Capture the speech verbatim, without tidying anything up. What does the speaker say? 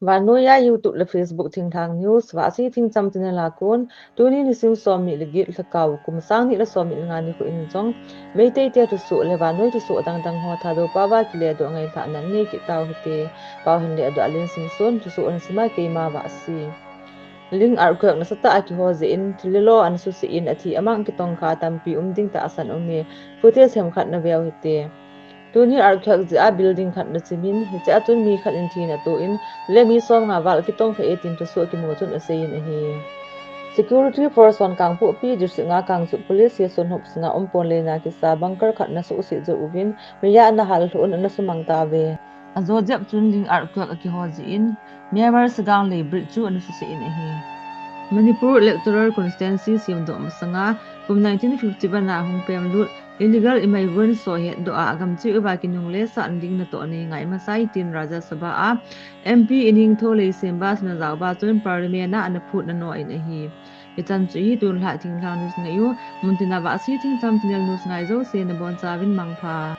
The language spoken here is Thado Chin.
Vannoi a YouTube le Facebook Thinglhang News, Vahsi Thingcham channel a kon, tuni nisim somni le get Lhakao kum sang ni le somni le nga nikho in jong, Meitei te thusoh le vannoi thusoh dangdang ho Thadou pao va kile doh ngailhah nan nei kit tau hite, pao hin le doh alen simson, thusoh hin sima keima Vahsi. Ling earthquake nasatah a kiho jeh in, thil le lo ana suse in, athi amang kitongkha tampi um ding tahsan um e, footage themkhat na veu hite. Tuni earthquake jeh a building khat na chim in, hiche a chun mi khat in thina atoh in, le mi somnga val kitongkha e tin thusoh kimu chun asei in ahi. Security force hon Kangpokpi District a Kangchup Police Station hop sunga umpon leina kisa bunker khat na suhset jou uvin, meia ana hal lhu un ana sumang tauve. Ajo jep chun Ling earthquake akiho jeh in, Myanmar Sagaing Lei Bridge chu ana suse in ahi. Manipur Electoral Constituency semdoh masanga, kum nineteen fifty-one a hung pemlut, illegal immigrant soh hetdoh a, agam cheh uva kinungle sah nading natoh nei ngai masai tin Rajya Sabha a M P Iningtho Leishemba Sanajaoba chun Parliament a ana phut nanoh in ahi. Hichan chu hi tunlhah Thinglhang News ngai u, muntina Vahsi Thingcham channel news ngai jouse nabonchauvin mangpha.